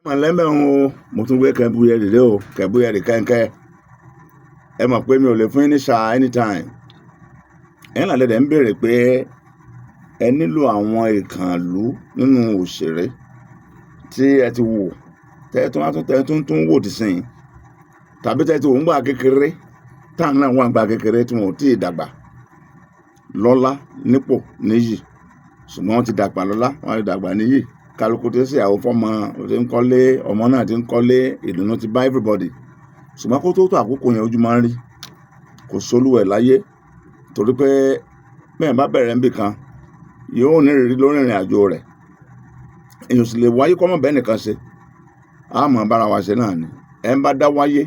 Mọ̀ lẹ́mẹ̀ ń o, mo tún gbé kẹ́búyẹ̀rì dé o, kẹ́búyẹ̀rì kẹ́ńkẹ́. Ẹ mọ̀ pé mi ò lè fún yín ní ṣá anytime. Ẹ̀yin náà lẹ́dẹ̀ ń béèrè pé ẹ nílò àwọn ìkànnlú nínú òṣèré tí ẹ ti wò, tẹ́ tún wá tún tẹ́ tún tún wò dísìn, tàbí tẹ́ ti wò ń gbà kékeré, táwọn náà wà ń gbà kékeré tí wọn ò tí ì dàgbà lọ́lá nípò níyì, ṣùgbọ́n wọ́n ti dàgbà lọ́lá, wọ́n ti dàgbà níyì. Kálukú tí ń ṣèyàwó fọ́mọ, ó ti ń kọ́lé, ọmọ náà ti ń kọ́lé, ìdùnnú ti bá everybody. Ṣùgbọ́n kó tó tó àkókò yẹn, ojú máa ń rí, kò sólúwẹ̀ láyé, torí pé bẹ́ẹ̀ bá bẹ̀rẹ̀ níbì kan, yóò ní ìrírí lórí ìrìn àjò rẹ̀. Èèyàn sì lè wáyé kọ́mọ̀ bẹ́ẹ̀ nìkan ṣe, á mọ̀ bára wa ṣe náà ni. Ẹ̀ ń bá dá wáyé,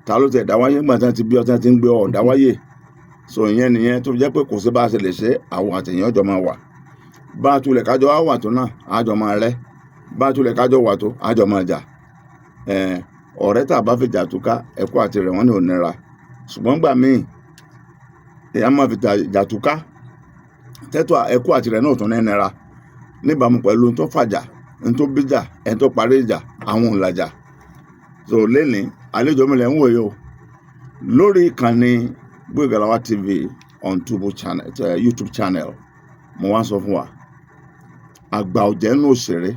ta ló tiẹ̀ dá wáyé nígbà tí wọ́n ti bí ọ, tí wọ́n ti ń gbé ọ dá wáyé. So ìyẹn nìyẹn tó fi jẹ́ pé kò sí bá a ṣe lè ṣe, àwọn àtẹ̀yìn ọjọ́ máa wà. Bá a tulẹ̀ kájọ wá wà tó náà, àjọ máa rẹ́. Bá a tulẹ̀ kájọ wà tó, àjọ máa jà. Ọ̀rẹ́ tá a bá fi jà túká, ẹ̀kọ́ àti rẹ̀ wọ́n ní ò nira. Ṣùgbọ́n gbà míì, èèyàn máa fi jà túká, tẹ́tọ̀ ẹ̀kọ́ àti rẹ̀ náà ò tún ní nira. Níbàámu pẹ̀lú ohun tó fàjà, ohun tó bíjà, ẹni tó parí ìjà, àwọn òǹlàjà. So lénìí, àlejò mi lẹ̀ ń wò yìí o. Lórí ìkànnì Gboyega Lawal TV on Tubu channel, YouTube channel, mo wá ń sọ fún wa, àgbà ọ̀jẹ̀ nínú òṣèré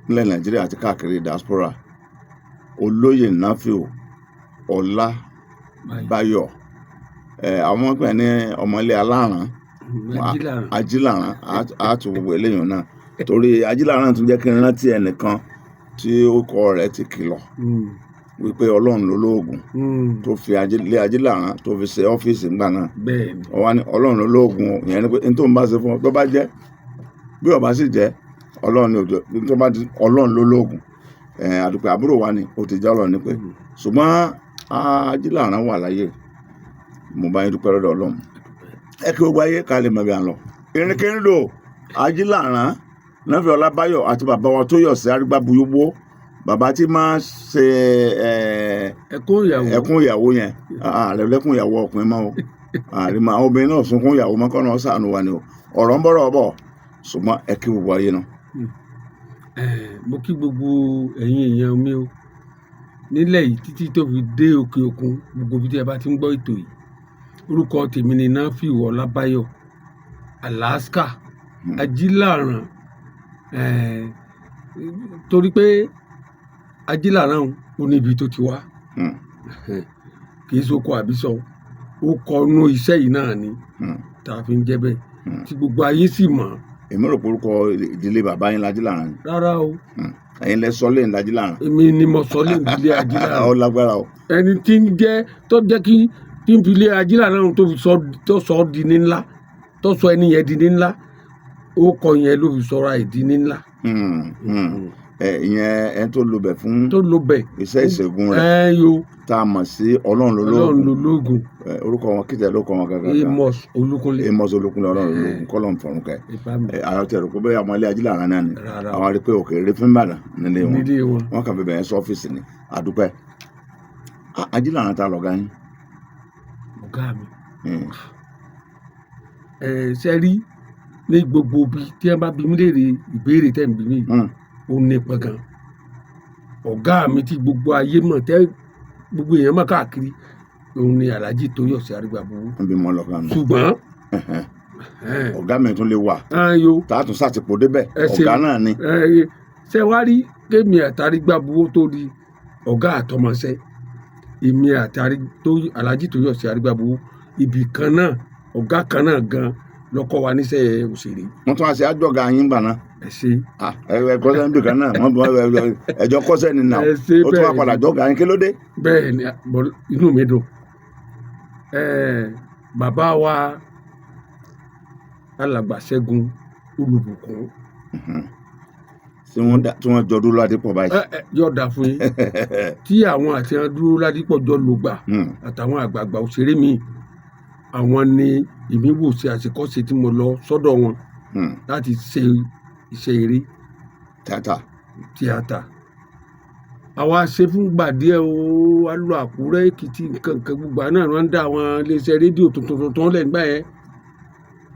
nílẹ̀ Nàìjíríà àti káàkiri diaspora, Olóyè Nafiu Ọlábáyọ̀, àwọn pè ní ọmọlé aláràn, Ajílàrán, á tún gbogbo eléyìí náà, torí Ajílàrán tún jẹ́ kí n rántí ẹnìkan tí orúkọ rẹ̀ ti kìlọ̀ wípé Ọlọ́run ló lóògùn, tó fi lé Ajílàrán tó fi ṣe ọ́fíìsì ńgbà náà. Ó wá ní Ọlọ́run ló lóògùn o, ìyẹn ni pé n tó ń bá ṣe fún ọ tó bá jẹ́, bí ó bá sì jẹ́, Ọlọ́run ní òjò tó bá ti Ọlọ́run ló lóògùn. Àdùpẹ̀ àbúrò wa ni ó ti jẹ́ Ọlọ́run ní pé, ṣùgbọ́n Ajílàrán wà láyé. Mo bá yín dúpẹ́ lọ́dọ̀ Ọlọ́run. Ẹ kí gbogbo ayé ká lè mọ ibi à ń lọ. Irinkerindò Ajílàrán Nafiu Ọlábáyọ̀ àti bàbá wa Tóyọ̀sí Arígbábuwó, bàbá tí máa ń ṣe ẹkún ìyàwó, ẹkún ìyàwó yẹn, ààrẹ lẹ́kún ìyàwó ọkùnrin mọ́ o, ààrẹ mọ́ àwọn obìnrin náà sunkún ìyàwó mọ́, kọ́nà ṣàánú wa ni o. Ọ̀rọ̀ ń bọ̀rọ̀ bọ̀, ṣùgbọ́n ẹ kí gbogbo ayé náà. Mo kí gbogbo ẹ̀yin èèyàn mi o nílẹ̀ yìí títí tó fi dé òkè òkun, gbogbo ibi tí ẹ bá ti ń gbọ́ ètò yìí. Orúkọ tèmi ni Nafiu Ọlábáyọ̀ Alaska Ajílàrán, torí pé Ajílàrán ó níbi tó ti wá, kì í soko àbísọ, ó kọ inú iṣẹ́ yìí náà ni tá a fi ń jẹ́ bẹ́ẹ̀ tí gbogbo ayé sì mọ̀. Èmi rò pé orúkọ ìdílé bàbá yín l'Ajílàrán ni. Rárá o. Ẹ̀yin lẹ sọ lẹ́yìn l'Ajílàrán. Èmi ni mo sọ lé ìdílé Ajílàrán. Ó lágbára o. Ẹni tí ń jẹ́ tó jẹ́ kí tí ń fi lé Ajílàrán tó fi sọ, tó sọ ọ́ di ní ńlá, tó sọ ẹni yẹn di ní ńlá, ó kọ yẹn ló fi sọra ẹ̀ di ní ńlá. Ìyẹn ẹni tó lo bẹ̀ fún tó ló bẹ̀ iṣẹ́ ìṣègùn rẹ̀ ẹ yo tá a mọ̀ sí Ọlọ́run Ọlọ́run lolóògùn. Ló lóògùn. Orúkọ wọn kìtẹ́ ló kọ wọn gangan? Amos Olúkúnlé. Amos Olúkúnlé, Ọlọ́run lolóògùn, kọ́lọ́n fọ̀run kẹ́. Ìbámu. Àwọn tẹ̀rù pé bẹ́ẹ̀ ọmọ ilé Ajílàrán náà ni. Rárá. Àwọn arí pé òkè eré fún Ìbàdàn nílé wọn. Nílé wọn. Wọn kàn fi bẹ̀rẹ̀ sọ́fíìsì ni. Àdúpẹ́. Ajílàrán ta lọ̀gá yín? Ọ̀gá mi, ẹ ṣe rí ní gbogbo ibi tí ẹ bá bi mí léèrè ìbéèrè tẹ̀ ń bi mí, ó nípa gan. Ọ̀gá mi tí gbogbo ayé mọ̀, tẹ́ gbogbo èèyàn mọ̀ káàkiri, òun ni Alhaji Tóyọ̀sí Arígbábuwó. Níbi mọ́ lọ́gá mi. Ṣùgbọ́n Ọ̀gá mi tún lè wà ayo tá a tún sàtìpó débẹ̀. Ẹ ṣeun. Ọ̀gá náà ni. Ṣe wá rí kémi àtàrígbábuwó tó di ọ̀gá àtọmọṣẹ́, èmi àtàrí tó Alhaji Tóyọ̀sí Arígbábuwó, ibì kan náà, ọ̀gá kan náà gan lọ́kọ́ wa níṣẹ́ òṣèré. Wọ́n tún wá sí àjọgà yín gbà náà. Ẹ ṣe. Ẹ kọ́sẹ́ níbi kan náà, wọ́n bọ́ ẹjọ́ kọ́sẹ́ ni náà. Ẹ ṣe. Ó tún wá Bẹ́ẹ̀. padà jọ́gà yín, kí ló dé? Bẹ́ẹ̀ ni, inú mi dùn. Bàbá wa Alàgbà Ṣẹ́gun Olùbùkún. Tí wọ́n jọ dúró ládìpọ̀ báyìí. Ẹ yóò dà fún yín, tí àwọn àti àwọn dúró ládìpọ̀ jọ lò gbà àtàwọn àgbààgbà òṣèré mi, àwọn ni èmi wò ṣe àṣekọ́ṣe tí mo lọ sọ́dọ̀ wọn láti ṣe iṣẹ́ eré. Tíátà. Tíátà. Àwa ṣe fún gbà díẹ̀ o, a lọ Àkúrẹ́, Èkìtì, nǹkan nǹkan, gbogbo àná wọn ń dá àwọn iléeṣẹ́ rédíò tuntun tuntun lẹ̀ nígbà yẹn.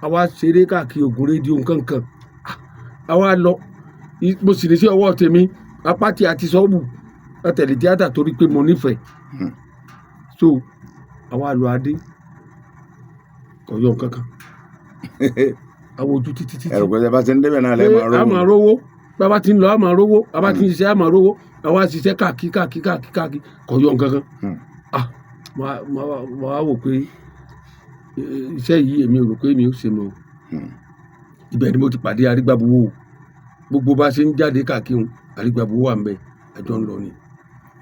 Àwa ṣeré káàkiri Ògùn rédíò, nǹkan nǹkan. Àwa lọ Mo sì ní sí ọwọ́ tèmi apá tí a ti sọ́ọ̀bù látẹ̀lé tíátà torí pé mo nífẹ̀ẹ́. So àwa lọ adé kò yọ nǹkan kan, àwọn ojú títí títí Ẹ̀rù pé tẹ́ bá ti ń débẹ̀ náà lẹ́ẹ̀ pé máa a máa rówó. rówó, bàbá tí ń lọ a máa rówó, bàbá tí ń ṣiṣẹ́ a máa rówó. Àwa ṣiṣẹ́ káàkiri káàkiri káàkiri káàkiri, kò yọ nǹkan kan. Ah, mo wá wò pé iṣẹ́ yìí, èmi ò rò pé èmi ò ṣe mọ́. Ibẹ̀ ni mo ti pàdé Arígbábuwó o. Gbogbo bá ṣe ń jáde káàkiri un, Arígbábuwó wà ń bẹ, àjọ ń lọ ni.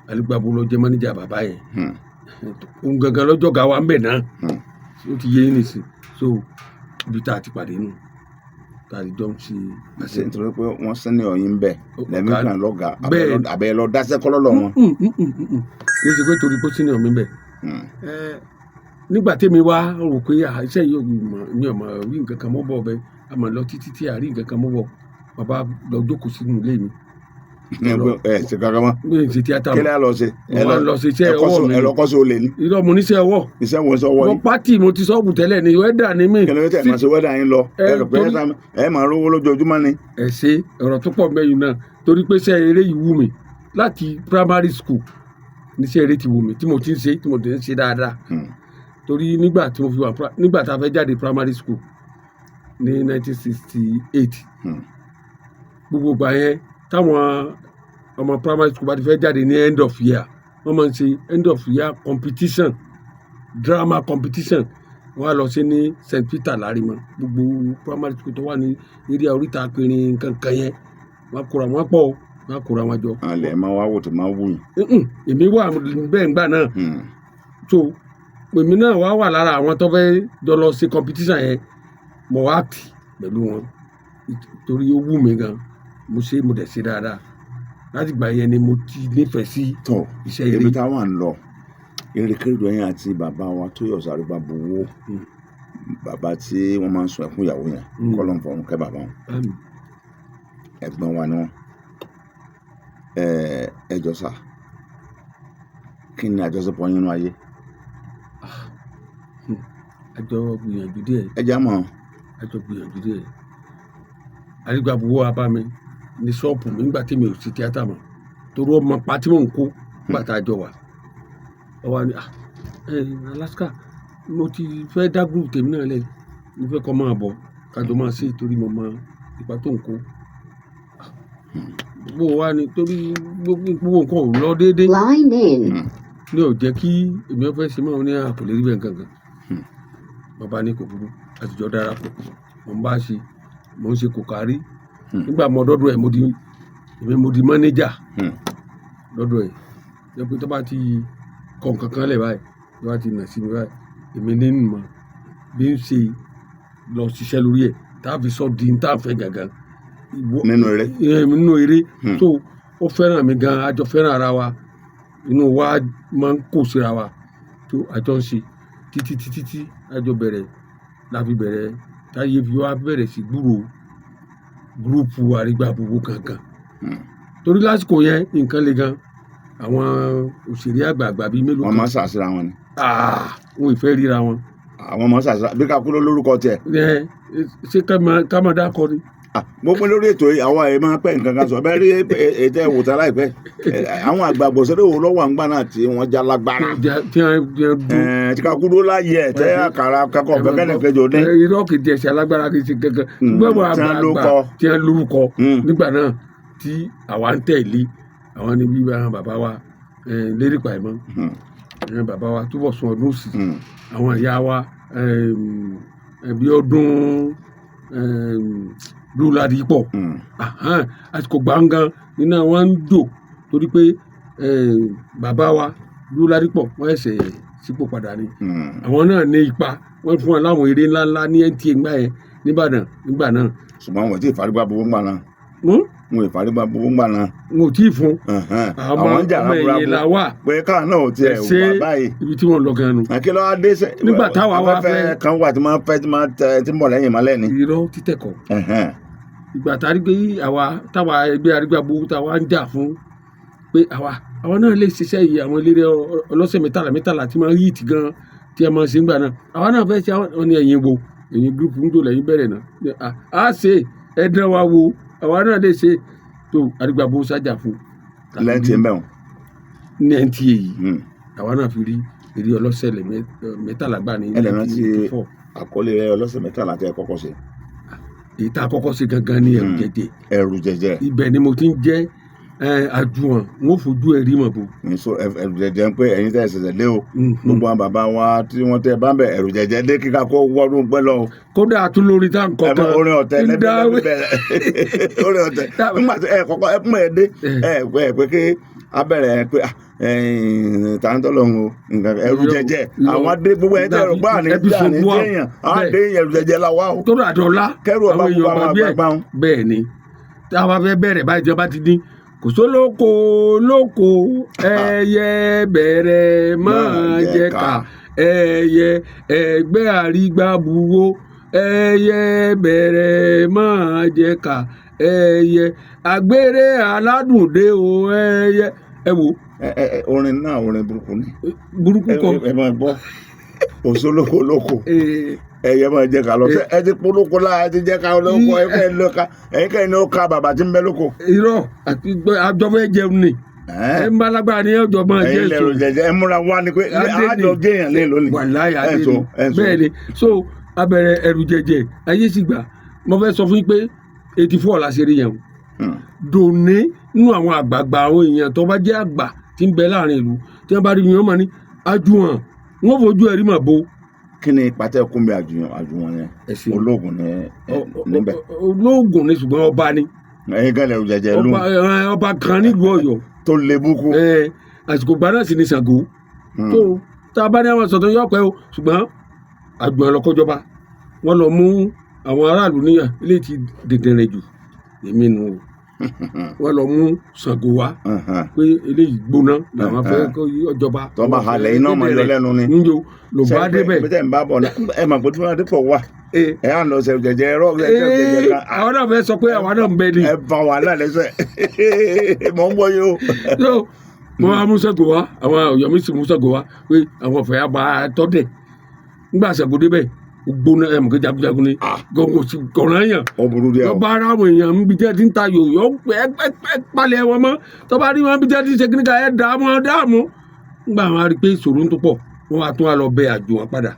Arígbábuwó ló jẹ́ mọ́níjà bàbá yẹn. Òun gangan lọ́jọ́ ga wa ń bẹ̀ náà. Ó ti yé yín nìsín. So ibi tá a ti pàdé nù, tá a ti jọ ń ṣe. Ṣe nítorí pé wọ́n sẹ́ni ọ̀yin ń bẹ̀ lẹ́mí Ọ̀gá- kan lọ́gàá? Bẹ́ẹ̀. Àbẹ̀ lọ dáṣẹ́ kọ́ lọ́lọ́ wọn. Kì í ṣe pé torí pé senior mi bẹ̀. Nígbà tèmi wá rò pé iṣẹ́ yìí ò mọ̀, mi ò mọ̀ rí nǹkan kan mọ́ bọ̀ bẹ́ẹ̀, a mọ̀ lọ títí tí a rí nǹkan kan mọ́ bọ̀, bàbá lọ jókòó sínú ilé mi. Ẹ ṣe kankan mọ́. Mi ò ṣe tíátà Kí mọ́. lẹ́ lọ ṣe? Mo wá lọ ṣe iṣẹ́ Ẹ kọ́ ọwọ́ mi. Ẹ lọ kọ́ sí olè ní. Irọ́, mo níṣẹ́ ọwọ́. Iṣẹ́ wo sọ wọ́ Mo yìí? pátì, mo ti sọ́ọ̀bù tẹ́lẹ̀ ni, wẹ́dà ni mí. Kí ló dé tẹ̀ máa ṣe wẹ́dà yín lọ? Ẹ, Ẹ rò pé ẹ máa rówó lójoojúmọ́ ni. Ẹ ṣe ọ̀rọ̀ tó pọ̀ mẹ́yìn náà, torí pé iṣẹ́ eré yìí wù mí láti primary school. Níṣẹ́ eré ti wù mí tí mo ti ń ṣe, tí mo ti ń ṣe dáadáa. Torí nígbà tí mo fi wà nígbà tá a fẹ́ jáde primary school ní 1968, gbogbo ìgbà yẹn, táwọn ọmọ primary school bá ti fẹ́ jáde ní end of year, wọ́n máa ń ṣe end of year competition, drama competition. Wọ́n á lọ sí ní St Peter Lárímọ. Gbogbo primary school tó wà ní area oríta apẹ̀rẹ̀ nǹkan yẹn, wọ́n á kóra wọn pọ̀, wọ́n á kóra wọn jọ. Àlẹ́ máa wá wò tó máa wù yín. Èmi wà bẹ́ẹ̀ ńgbà náà. So èmi náà wá wà lára àwọn tó fẹ́ jọ lọ sí competition yẹn. Mo wá tì pẹ̀lú wọn torí ó wù mí gan. Mo ṣe, mo dẹ̀ ṣe dáadáa. Láti ìgbà yẹn ni mo ti nífẹ̀ẹ́ sí Tọ́ iṣẹ́ eré. Ibi táwọn à ń lọ, erékèrèdò yẹn àti bàbá wa Tóyọ̀sí Arígbábuwó, bàbá tí wọ́n máa ń sun ẹkún ìyàwó yẹn, kọ́lọ́n fọ̀run kẹ́ bàbá wọn. Àmín. Ẹ̀gbọ́n wa ni wọ́n. Ẹ jọ sà, kí ni àjọṣepọ̀ yín nínú ayé? A jọ gbìyànjú díẹ̀. Ẹ já mọ́. A jọ gbìyànjú díẹ̀. Arígbábuwó wa bá mi ní ṣọ́ọ̀bù mi nígbà tí mi ò sí tíátà mọ́, torí ọmọ pa tí mò ń kó nígbà tá a jọ wà. Ó wá ní, "Ah, ẹ Alaska, mo ti fẹ́ dá group tèmi náà lẹ̀, mo fẹ́ kó máa bọ̀ ká jọ máa ṣe, torí mo mọ ipa tó ń kó." Bó wá ni, torí gbogbo nǹkan ò lọ déédé. Line in. Ní ò jẹ́ kí èmi ó fẹ́ ṣe mọ́ ní a kò lè rí bẹ́ẹ̀ gangan. Bàbá ní kò burú, àtijọ́ darapọ̀. Mo ń bá ṣe, mo ń ṣe kò kárí. Nígbà mo dọ́dọ̀ ẹ̀, mo di, èmi mo di manager lọ́dọ̀ ẹ̀. Jẹ́ pé tó bá ti kọ nǹkan kan lẹ̀ báyìí, tó bá ti nà sí mi báyìí, èmi ní mọ̀ bí ń ṣe lọ ṣiṣẹ́ lórí ẹ̀, tá a fi sọ di tá a fẹ́ gangan. Nínú eré. Ẹ, nínú eré. So ó fẹ́ràn mi gan, a jọ fẹ́ràn ara wa, inú wa máa ń kó síra wa tó a jọ ń ṣe títí títí tí a jọ bẹ̀rẹ̀, la fi bẹ̀rẹ̀, táyé fi wá bẹ̀rẹ̀ sí gbúrò group Arígbábuwó gangan. Torí lásìkò yẹn, nǹkan le gan. Àwọn òṣèré àgbààgbà bíi mélòó Wọ́n kan máa ń ṣàṣìra wọn ni. Ah, wọn ì fẹ́ ríra wọn. Àwọn máa ń ṣàṣìra bí kakú ló lórúkọ tiẹ̀. Ẹ ṣé ká máa dákọ ni? Ah, gbogbo lórí ètò yìí, àwọn ẹ̀ máa pẹ́ nǹkan kan sọ bẹ́ẹ̀ rí ètò ẹ̀wòtá láìpẹ́. Àwọn àgbààgbà òṣèré wo lọ́wọ́ àǹgbá náà tí wọ́n já lágbára? Tí wọ́n dún. Tí kakú ló láàyè ẹ̀ tẹ́ àkàrà kakọ̀ bẹ́ẹ̀ kẹjọ ní. Irọ́, kìí tiẹ̀ ṣe alágbára, kìí ṣe kankan. Ṣùgbọ́n àwọn Tí wọ́n àgbààgbà lórúkọ. tí wọ́n lórúkọ nígbà náà tí àwa ń tẹ̀lé, àwọn níbi àwọn bàbá wa lérí pàìmọ́, bàbá wa Túbọ̀sún Ọdúnsì, àwọn ìyá wa bí ọdún Dúróládìpọ̀. Àsìkò gbàngàn nínú àwọn ń jò, torí pé bàbá wa Dúróládìpọ̀ wọ́n ẹ̀sẹ̀ sípò padà ni. Àwọn náà ní ipa, wọ́n fún wa láwọn eré ńláńlá ní NTA ńgbà yẹn nìbàdàn nígbà náà. Ṣùgbọ́n wọn ò tí ì farígbá buwó ńgbà náà. Wọn ò farígbá buwó ńgbà náà. Wọn ò tí ì fún. Àwọn ń jà ọmọ ẹ̀yìn là rábúrábú wà. Pé káà náà ò tiẹ̀ Ṣé wà báyìí. ibi tí wọ́n lọ gan nu. Àkí ló wá dé sẹ́. Nígbà táwa wá afẹ́fẹ́ fẹ́- kan wà tí máa fẹ́, tí máa tẹ, tí ń bọ̀ lẹ́yìn mọ́lẹ̀ ni. Irọ́, títẹ̀kọ̀. Ìgbà tá a rí pé àwa táwa ẹgbẹ́ Arígbábuwó táwa ń jà fún pé àwa náà lè ṣiṣẹ́ yìí, àwọn eléré ọlọ́sẹ̀ mẹ́tàlá mẹ́tàlá tí máa ń hit gan, tí a máa ṣe ń gbà náà, àwa náà fẹ́ ṣe. Àwọn ní ẹ̀yìn wo, ẹ̀yìn group ń jò lẹ́yìn bẹ̀rẹ̀ náà. Ní, à á ṣe, ẹ dán wa wo, àwa náà lè ṣe. Tó Arígbábuwó sájà fún Lẹ́yìn tí ń bẹ̀ wọ́n. Ní NTA yìí, àwa náà fi rí eré ọlọ́sẹ̀ 13 gbà ní Ẹ lè rántí 1984. àkọlé rẹ ọlọ́sẹ̀ 13 tẹ́ ẹ kọ́kọ́ ṣe. Èyí tá a kọ́kọ́ ṣe gangan ní Ẹ̀rù Jẹjẹ. Ẹ̀rù Jẹjẹ. Ibẹ̀ ni mo ti ń jẹ́ àjùwọ̀n, n ó fojú ẹ̀ rí mọ̀ bò. Ní so Ẹ̀rù Jẹjẹ ń pé ẹ̀yin tẹ́ ẹ ṣẹ̀ṣẹ̀ lé o, gbogbo àwọn bàbá wa tí wọ́n tẹ́ bá ń bẹ̀, Ẹ̀rù Jẹjẹ dé kíkà kó wọ́dún pẹ́ lọ o. Kódà tún lórí tá à ń kọ Ẹ kan. mọ orin ọ̀tẹ̀ Ń lẹ́bí dáwé. lẹ́bí bẹ̀rẹ̀ orin ọ̀tẹ̀ nígbà tí ẹ kọ́kọ́ ẹ kún ẹ dé, ẹ pé kí abẹ́rẹ́ pé tàǹtọ́ lọ́hùn o, nǹkan Ẹ̀rù Jẹjẹ àwọn adé gbogbo ẹ̀ tẹ́ ẹ̀rù gbà ní Episode gbà ní one. déyàn àwọn adé Ẹ̀rù Jẹjẹ la wá o. Tó rà dọ́là. Kẹ́rù ọba Àwọn gbogbo èèyàn àwọn gbàgbé ẹ̀. àgbààgbà wọn. Bẹ́ẹ̀ ni, tá a bá fẹ́ bẹ̀rẹ̀ báyìí, ìjọba ti dín kò sólóko lóko, ẹyẹ bẹ̀rẹ̀ máa jẹ ká, ẹyẹ ẹgbẹ́ Àrígbábuwó, ẹyẹ bẹ̀rẹ̀ máa jẹ ká, ẹyẹ àgbèrè aládùndé o, ẹyẹ ẹ wò. Ẹ ẹ ẹ, orin náà orin burúkú ni. Burúkú Ẹ kọ. ẹ máa gbọ́ òṣòlóko lóko, Ee, ẹyẹ máa jẹ ká lọ. Ṣé ẹ ti polóko la, ẹ ti jẹ ká lóko, ẹ fẹ́ lọ ká ẹ̀yin kẹ́yìn ní ó ká bàbá tí ń bẹ lóko. Irọ́, àti àjọ fẹ́ jẹun ni. Ẹ ń bá lágbára ní ọjọ́ máa jẹ Ẹ̀yin lẹrù èso. jẹjẹ, ẹ múra wá ni pé Adé ni. àjọ jẹyàn lé lónìí. Wàláyà Ẹ adé sọ ni. Ẹ sọ. Bẹ́ẹ̀ ni, so abẹ̀rẹ̀ Ẹ̀rù Jẹjẹ, ayé sì gbà. Mo fẹ́ sọ fún yín pé 84 la ṣe rí yẹn o. Dòní nínú àwọn àgbààgbà, àwọn èèyàn tó bá jẹ́ àgbà tí ń bẹ láàrin ìlú, tí wọ́n bá rí wọn, máa ní àjùwọ̀n, wọ́n fojú ẹ̀rí mà bo. Kí ni pàtẹ kúnbẹ àjùwọ̀n àjùwọ̀n yẹn? Ẹ̀sìn. Ológun ni ẹ níbẹ̀. Olóògùn ni, ṣùgbọ́n ọba ni. Ẹ̀yin gan lẹrù jẹjẹ ló Ọba ọba kan nílùú Ọ̀yọ́ tó le búkú. Àsìkò gbà náà sì ni Ṣàngó. Tó tá a bá ní àwọn sọ̀tàn yọ̀ pẹ́ o, ṣùgbọ́n àjùwọ̀n lọ́kọ́jọba wọ́n lọ mú àwọn aráàlú níyà ilé ti dìndìnrìn jù èmi nù o. Wọ́n lọ mú Ṣàngó wá pé eléyìí gbóná làwọn fẹ́ kó ọjọba. Tọ́ba halẹ̀ iná máa yọ lẹ́nu ni. Njo ló bá débẹ̀. Ṣé ń bá bọ̀ náà, ẹ mà pé tí wọ́n dé pọ̀ wá, ẹ á lọ sẹ̀rù jẹjẹ ẹ̀rọ jẹjẹ kan. Àwọn náà fẹ́ sọ pé àwa náà ń bẹ ni. Ẹ fa wàhálà lẹ́sẹ̀, mọ̀ ń bọ̀ yìí o. So mo wá mú Ṣàngó wá, àwọn Ọ̀yọ́ mi sì mú Ṣàngó wá pé àwọn fẹ́ bá a tọ́ dẹ̀. Nígbà Ṣàngó débẹ̀, ó gbóná, ẹ̀ mọ̀ kí jagunjagun ni, gọ̀ǹgọ̀ sí gọ̀ọ̀rọ̀ yàn. Ó burú díẹ̀ o. Lọ́ba ara àwọn èèyàn níbi tí ẹ ti ń ta yòòyò, ẹ ẹ palẹ̀ wọn mọ́. Tọ́ba rí wọn níbi tí ẹ ti ń ṣe kíníkà, ẹ dààmú dààmú. Nígbà wọn á rí i pé ìṣòro ń tó pọ̀, wọn wá tún wá lọ bẹ àjùwọ̀n padà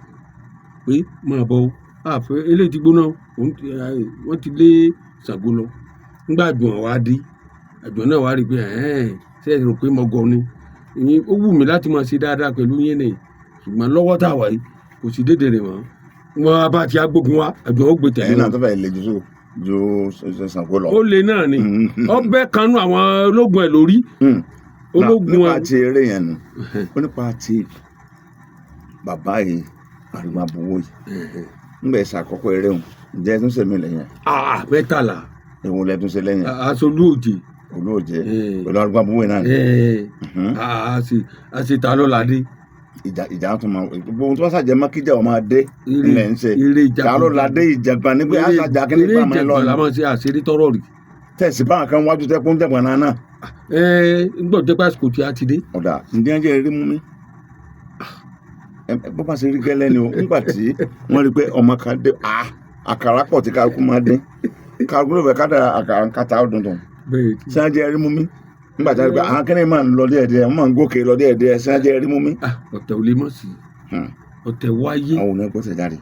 pé máa bọ̀ o, àfẹ́ eléyìí ti gbóná, wọ́n ti lé Ṣàngó lọ. Nígbà àjùwọ̀n wá dé, àjùwọ̀n náà wá rí i pé ẹ̀ẹ́n ṣé ẹ rò pé mo gọ̀ ni? Ìyẹn ó wù mí láti máa ṣe dáadáa pẹ̀lú yín ni, ṣùgbọ́n lọ́wọ́ tá a wà yìí, kò sí dédé rẹ̀ mọ́. Wọn bá ti agbógun wa, àjùwọ̀n ó gbé tẹ̀lé Ẹ̀yin náà wọn. tó fẹ́ le ju ju Ṣàngó lọ. Ó lè náà ni, ọbẹ̀ kanú àwọn ológun ẹ̀ lórí ológun Nípa ẹ̀. ti eré yẹn nù, ó nípa ti bàbá yìí Àrígbábuwó yìí, ńgbà ẹ̀sà àkọ́kọ́ eré òun, ǹjẹ́ ẹ tún ṣe mí lẹ́yìn ẹ̀? Ah, 13. Èwo lẹ tún ṣe lẹ́yìn ẹ̀? Aṣojú òjì. Olóòjé pẹ̀lú Àrígbábuwó yìí náà ni. Àṣetà lọ́ládé. Ìjà ìjà tún máa gbogbo ohun tó bá ṣàjẹ́ mọ́ kíjà ọ̀ máa dé ilẹ̀ ń ṣe. Eré ìjà. Ta ló la dé ìjàgbá ní pé àṣàjà kí ní Eré pa máa lọ ìjàgbọ̀n la ni. máa ṣe àṣírí tọrọ rí. Tẹ̀sí báwọn kan wájú tẹ́kún jàgbọ́n náà náà. Ńgbọ̀n jẹ́ pé àsìkò tí a ti dé. Ọ̀dà ǹjẹ́ ẹ jẹ́ rí mú mi, bó bá ṣe rí gẹ́lẹ́ ni o. Nígbà tí wọ́n rí pé ọmọ kan dé, àkàrà pọ̀ tí kálukú máa dín, kálukú ló fẹ́ ká dára àkàrà ń kàtà ó dundun. Bẹ́ẹ̀. Ṣé ẹ jẹ́ rí mú mi nígbà tí wọ́n rí pé àwọn akẹ́ni máa ń lọ díẹ̀díẹ̀, wọ́n máa ń gòkè lọ díẹ̀díẹ̀, ṣé ẹ jẹ́ rí mú mi? Ọ̀tẹ̀ ò lè mọ̀ sí ọ̀tẹ̀ wáyé. Àwọn òun náà gbọ́sẹ̀ jáde.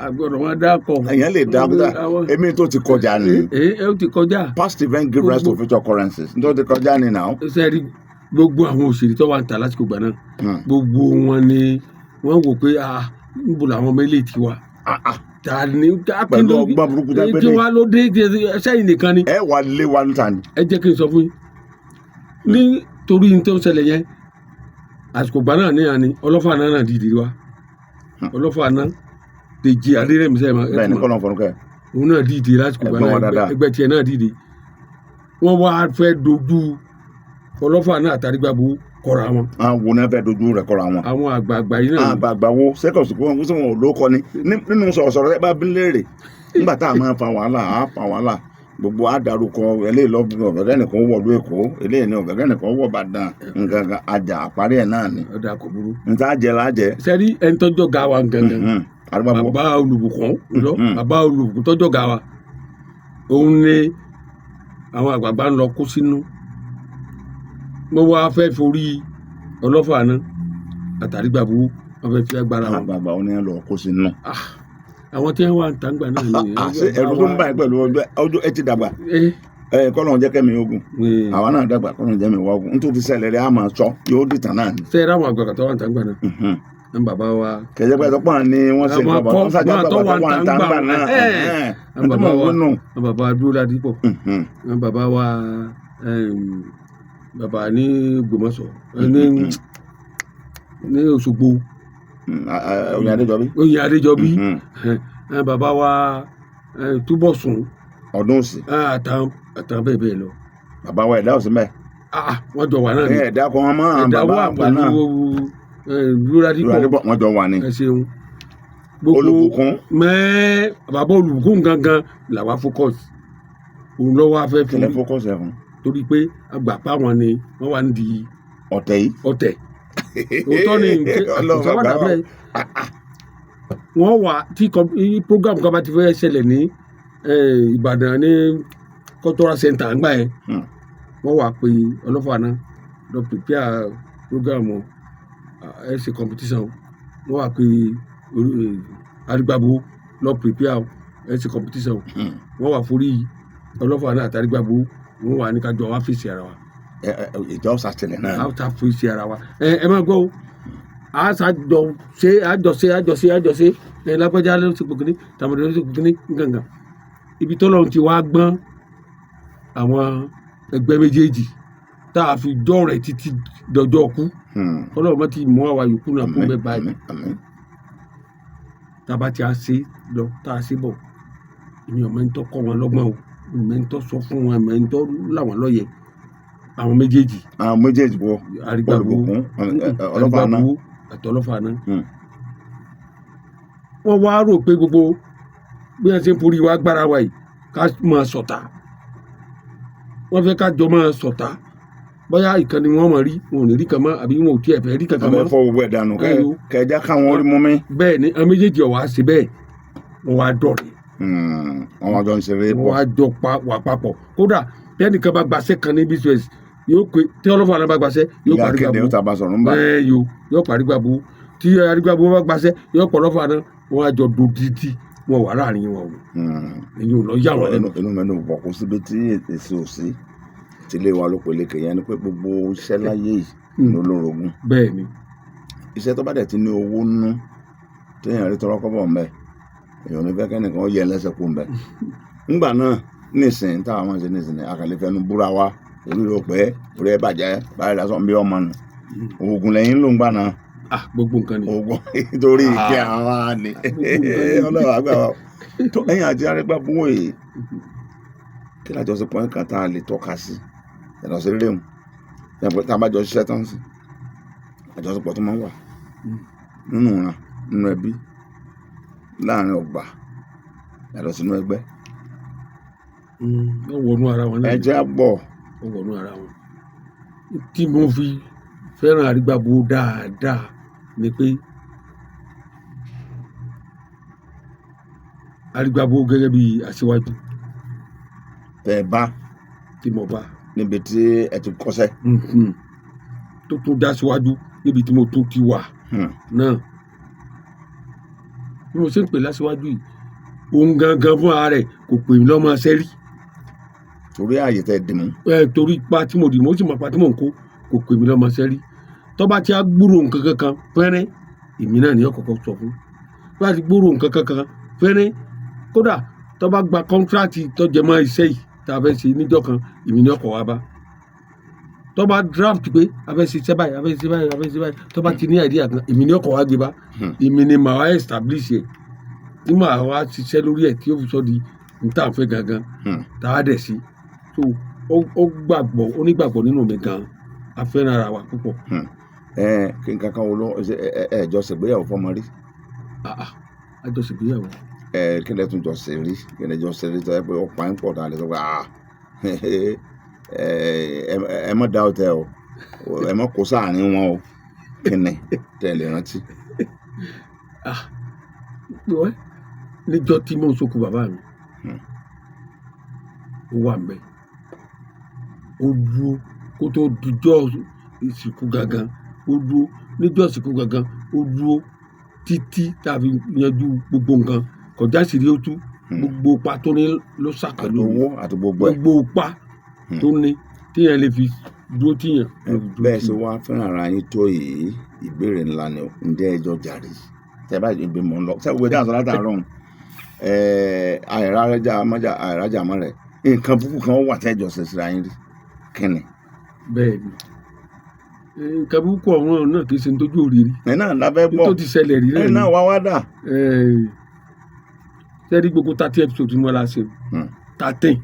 Àgbọ̀dọ̀ wọn dákọ̀. Èèyàn lè dá kúta èmi tó ti kọjá ni. Ẹ ẹ, ó ti kọjá. Past event give rise to future occurrences, nítorí ti kọjá ni now. Ṣe rí gbogbo àwọn òṣèré tó wà ń ta lásìkò ìgbà náà, gbogbo wọn ni wọ́n wò pé, ah, níbo làwọn ọmọ ilé ti wà? Ta ni Pẹ̀lú ọgbọ́n burúkú tá tí gbé dé. wàá ló dé sẹ́yìn nìkan ni. Ẹ wà lé wa níta ni. Ẹ jẹ́ kí n sọ fún yín, nítorí ní tó ṣẹlẹ̀ yẹn, àsìkò ìgbà náà ní àní ọlọ́fà náà náà dìde wa, ọlọ́fà náà Dèjì Adérẹ̀mí sẹ́yìn máa Bẹ́ẹ̀ ni, kọ́nà fọ̀nùkẹ́. Òun náà dìde lásìkò ìgbà Ẹ̀gbọ́n wa náà. dáadáa. Ẹgbẹ́ tiẹ̀ náà dìde, wọ́n wá fẹ́ dojú ọlọ́fà náà àtàrígbàbọ̀ kọra wọn. Àwọn wo náà fẹ́ dojú rẹ̀ kọ́ra wọn? Àwọn àgbààgbà yìí náà. Àgbààgbà wo sẹ́kọ̀sì kó wọn sọ wọn ò lóko ni nínú sọ̀rọ̀sọ̀rọ̀ ẹ bá bí léèrè nígbà tá a máa fa wàhálà, á fa wàhálà gbogbo á darúkọ eléyìí lọ ọ̀gẹ́gẹ́ nìkan wọ̀lú Èkó, eléyìí ní ọ̀gẹ́gẹ́ nìkan wọ̀ Ìbàdàn, nǹkan kan àjà àparí ẹ̀ náà ni. Ọ̀dà kò burú. Nta jẹ la jẹ. Sẹ́rí ẹni tọ́jọ́ ga wa gangan? Àrígbábuwó. Bàbá olùbùkún lọ, bàbá olùbùkún tọ́jọ́ ga wa, òun ni. Àwọn àgbààgbà ń lọ kó sínú. Wọ́n wá fẹ́ forí Ọlọ́fà náà àtàrígbàbù, wọ́n fẹ́ fi agbára wọn. Àgbààgbà wọn ni lọ kó sínú. Ah, àwọn tí wọ́n wà ń tàǹgbà náà ni. Ṣé ẹ̀rù tó ń bá yín pẹ̀lú ọjọ́ ẹ ti dàgbà? Ẹ kọ́lọ́n jẹ́ kẹ́mi ogun. Àwa náà dàgbà, kọ́lọ́n jẹ́ mi wá ogun. Nítorí ṣẹlẹ̀ rẹ̀ á máa sọ, yóò dìtàn náà ni. Ṣé ẹ ráwọn àgbààgbà tó wà ń tàǹgbà náà? Ní bàbá wa. Kẹ̀jẹ́ pé ẹ̀sọ́ pọ̀ ni wọ́n ṣe Àwọn nǹkan bọ̀, kọ́- wọ́n ṣàjà àwọn bàbá tó tó wà wà ń tàǹgbà náà. Àwọn bàbá Nítorí wa, wọn nù. àwọn bàbá dúró ládìpọ̀, àwọn bàbá wa, bàbá ní Ògbómọ̀ṣọ́, ní Òṣogbo. Oyin Adéjọbí. Oyè Adéjọbí. Àwọn bàbá wa, Túbọ̀sún. Ọdún òsì. Àtàwọn bẹ́ẹ̀ bẹ́ẹ̀ lọ. Bàbá wa ẹ̀dá òsì mẹ́. Ah, wọ́n jọ wà náà ni. Ẹ̀dá kan wọn mọ́ àwọn Ẹ̀dá bàbá wà àgbà náà. pẹ̀lú dúró ládìpọ̀. Adébọ̀ wọ́n jọ wà ní. Ẹ ṣeun. Gbogbo Olùbùkún. Mẹ́ẹ́, bàbá Olùbùkún gangan làwa focus, òun lọ́wọ́ afẹ́ fún Kílẹ̀ focus ẹ̀ fún. Torí pé àgbà pa wọn ni wọ́n wà nídìí ọ̀tẹ̀ yìí. Ọ̀tẹ̀ òótọ́ ni Ọlọ́run àkùsọ́wọ́dà àgbà. bẹ́ẹ̀ wọ́n wà tí program kan bá ti fẹ́ ṣẹlẹ̀ ní Ìbàdàn ní cultural center ńgbà yẹn, wọ́n wà pé Ọlọ́fà náà lọ prepare program ẹ ṣe competition. Wọ́n wà pé Arígbábo lọ prepare ẹ ṣe competition. Wọ́n wà forí Ọlọ́fà náà àti Arígbábo, wọ́n wà ní ká jọ wá fèsì ara wa. Ìjọ sàtìlẹ̀ náà. A ta fèsì ara wa. Ẹ máa gbọ́ o, a ṣàjọ ṣe, àjọ ṣe, àjọ ṣe, àjọ ṣe. Ẹ lágbájá ló ṣe pòkìní, tàmọ̀dé ló ṣe pòkìní ngangan. Ibi tọ́lọ́run ti wá gbọ́n àwọn ẹgbẹ́ méjèèjì tá a fi jọ́ rẹ̀ títí dọjọ́ kú, Ọlọ́run má ti mú àwa yòókù náà kú bẹ́ẹ̀ báyìí. Àmín, àmín. Tá a bá ti a ṣe lọ, tá a ṣe bọ̀, èmi ò mẹ́ńtọ́ kọ́ wọn lọ́gbọ́n o, èmi mẹ́ńtọ́ sọ fún wọn, èmi mẹ́ńtọ́ làwọn lọ́yẹ̀ àwọn méjèèjì. Àwọn méjèèjì wọ. Arígbábo. Olùbùkún, Ọlọ́fà náà. Arígbábo àtọlọ́fà náà. Wọ́n wá rò pé gbogbo bí wọ́n ṣe ń forí wa gbára wa yìí, ká máa ṣọ̀tá. Wọ́n fẹ́ ká jọ máa ṣọ̀tá, bóyá ìkànnì wọn mọ̀ rí, wọn ò ní rí kan mọ́, àbí wọn ò tiẹ̀ fẹ́ rí kankan Wọ́n mọ́. fẹ́ fọ́ gbogbo ẹ̀ dànù Ẹyọ. kẹjá káwọn orí mú mi. Bẹ́ẹ̀ ni àwọn méjèèjì ọ̀wá ṣe bẹ́ẹ̀, wọ́n wá dọ̀rẹ́. Wọ́n wá jọ ń ṣeré Wọ́n pọ̀. wá jọ pa wà papọ̀. Kódà tẹ́nìkan bá gbaṣẹ́ kan ní business, yóò pé tí Ọlọ́fà náà bá gbaṣẹ́, yóò Ìyá parí kéde gbàgbó ó ta bá sọ̀rọ̀ ń bà. Bẹ́ẹ̀ yóò parí gbàgbó. Tí Arígbábo bá gbaṣẹ́, yóò pọ̀ Ọlọ́fà náà. Wọ́n á jọ dodidi, wọn wà láàrin wọn o. Èyí ò lọ yà wọ́n lẹ́nu. Inú mi dùn pọ̀, kó síbi tí èsì ò sí tí ilé wa ló peléke yẹn ni pé gbogbo iṣẹ́ láyé yìí ló lórogún. Bẹ́ẹ̀ ni. Iṣẹ́ tó bá dẹ̀ ti ní owó nú, téèyàn rí tọrọ kọ́bọ̀ ńbẹ, èèyàn ò ní fẹ́ kẹ́nìkan ó yẹ lẹ́sẹ̀ kó ńbẹ. Ńgbà náà nísìnyí táwa máa ń ṣe nísìnyí, àkàlẹ́ fẹnu búra wa orí rẹ̀ pẹ́, orí ẹ̀ bàjẹ́ báyìí lásán bí ọmọ nù. Oògùn lẹ́yìn ló ń gbà náà. Ah, gbogbo nǹkan ni. Oògùn torí ìkẹ́ àwa ni. Gbogbo nǹkan ni. Ọlọ́run àgbà wa tó ẹ̀yìn àti Arígbábo yìí, kí lájọṣepọ̀ kan tá a lè tọ́ka sí yàtọ̀ sí rírẹ̀ mu tá a bá jọ ṣiṣẹ́ tán sí, àjọṣepọ̀ tó máa ń wà nínú ìran, nínú ẹbí, láàrin ọgbà, yàtọ̀ sínú ẹgbẹ́. Ó wọnú ara wọn náà Ẹ ni. jẹ́ àgbọ̀. Ó wọnú ara wọn. Tí mo fi fẹ́ràn Arígbábo dáadáa ni pé Arígbábo gẹ́gẹ́ bí aṣíwájú Tẹ́ ẹ bá tí mo bá níbi tí ẹ ti kọ́ṣẹ́. Tó tún dá síwájú níbi tí mo tún ti wà náà, bí mo ṣe ń pè láṣíwájú yìí, òun gangan fún ara rẹ̀ kò pè mí lọ́mọ sẹ́rí. Torí ààyè tẹ́ ẹ dì mú. Ẹ torí ipa tí mo dì mọ́, ó sì mọ ipa tí mò ń kó, kò pè mí lọ́mọ sẹ́rí. Tó bá ti á gbúrò nǹkan kankan fẹ́rẹ́, èmi náà ni ọkọ̀ọ̀kan sọ fún. Tó bá ti gbúrò nǹkan kankan fẹ́rẹ́, kódà tó bá gba kọ́ńtíráàtì tó jẹ mọ́ iṣẹ́ yìí tá a fẹ́ ṣe níjọ́ kan, èmi ni ọkọ̀ wa bá. Tó bá draft pé a fẹ́ ṣe iṣẹ́ báyìí, a fẹ́ ṣe báyìí, a fẹ́ ṣe báyìí, tó bá ti ní idea kan, èmi ni ọkọ̀ wa gbé bá. Èmi ni màá wá establish ẹ̀, tí màá wá ṣiṣẹ́ lórí ẹ̀ tí ó fi sọ di n tá à ń fẹ́ gangan, tá a dẹ̀ sí. So ó gbàgbọ́, ó nígbàgbọ́ nínú mi gan, a fẹ́ràn ara wa púpọ̀. Ẹ kí n kankan wo ló ṣe ẹ jọ ṣègbéyàwó fọmọ rí? Ah ah, a jọ ṣègbéyàwó. Ẹ kí lẹ tún jọ ṣe rí? Kí lẹ jọ ṣe rí tó yẹ pé ó pa ń pọ̀ tá a lè sọ pé ah, ẹ mọ̀ dá ọtẹ o, ẹ mọ̀ kó sáàrin wọn o, kí ni tẹ́ ẹ lè rántí? Ah, wẹ́, níjọ́ tí mò ń sọkù bàbá mi, ó wà ń bẹ̀. Ó dúró kó tó dijọ́ ìsìnkú gangan, ó dúró níjọ́ ìsìnkú gangan, ó dúró títí tá a fi yanjú gbogbo nǹkan. Kọjá sírí ó tú. Gbogbo ipa tó ní ló sà pẹ̀lú mi. Àtowó àti gbogbo ẹ̀. Gbogbo ipa tó ní tíyẹn lè fi dúró tíyẹn ló fi dúró Bẹ́ẹ̀ ṣe tíyẹn. wá fẹ́ràn ara yín tó yìí, ìbéèrè ńlá ni o. Ǹjẹ́ ẹjọ́ jàre? Tẹ bá ìgbé mọ̀ ń lọ. Ṣé gbogbo ìdáhùn sọ látàárọ̀ ọ̀hún? Àìrájà mọ́jà, àìrájà mọ́ rẹ̀. Nǹkan burúkú kan wà tẹ́jọ́ ṣe síra yín rí. Kí ni? Bẹ́ẹ̀ ni. Nǹkan burúkú ọ̀hún náà kì í ṣe ní tójú òrìrì. Ẹ náà la fẹ́ Ní gbọ́. tó ti ṣẹlẹ̀ rí Ẹ náà ni. náà wá wá dà. Ṣé rí gbogbo 30 episode tí mo la ṣe? 13